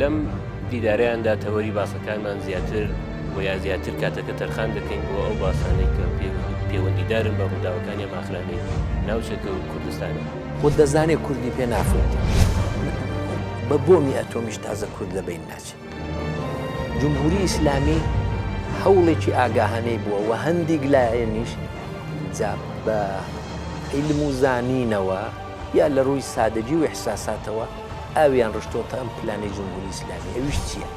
لەم دیدارەیاندا تەوەری باسەکانمان زیاتر و یا زیاتر کاتەکە تەرخان دەکەین بۆ ئەو باسانەی کە پەیوەندیدارن بە ڕووداوەکانی ئەم ئاخرانەی ناوچەکە و کوردستانەوە. خۆ دەزانێ کوردی پێ نافەوتێ. بە بۆمی ئەتۆمیش تازە کورد لە بەین ناچێ. جمهوری ئیسلامی هەوڵێکی ئاگاهانەی بووە و هەندیک لایەنیش جا بە عیلم و زانینەوە یا لە ڕووی سادەگی و ئیحساساتەوە ئاویان ڕشتۆتە ئەم پلانەی جمهوری ئیسلامی ئەویش چییە؟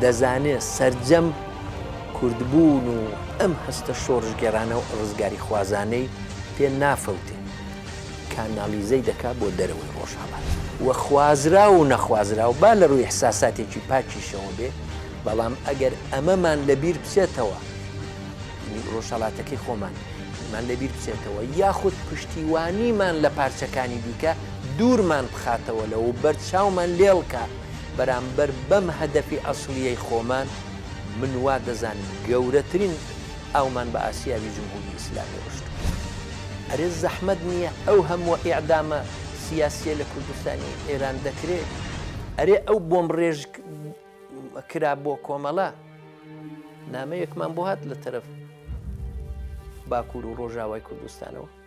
دەزانێ سەرجەم کوردبوون و ئەم هەستە شۆڕشگێڕانە و ڕزگاریخوازانەی پێ نافەوتێ کانالیزەی دەکا بۆ دەرەوەی ڕۆژهەڵات و خوازراو و نەخوازراو با لە ڕووی ئیحساساتێکی پاکیشەوە بێ بەڵام ئەگەر ئەمەمان لە بیر بچێتەوە ڕۆژهەڵاتەکەی خۆمان مان لە بیر بچێتەوە یاخود پشتیوانیمان لە پارچەکانی دیکە دوورمان بخاتەوە لەوە و بەرچاومان لێڵکا بەرامبەر بەم هەدەفی ئەسڵیەی خۆمان، من وا دەزانم گەورەترین ئاومان بە ئاسیاوی جمهوری ئیسلامی ڕشتووە. ئەرێ زەحمەت نییە ئەو هەمووە ئیعدامە سیاسیە لە کوردستانی ئێران دەکرێ؟ ئەرێ ئەو بۆمبڕێژ کرا بۆ کۆمەڵە؟ نامەیەکمان بۆ هات لە تەرەف باکوور و ڕۆژاوای کوردستانەوە.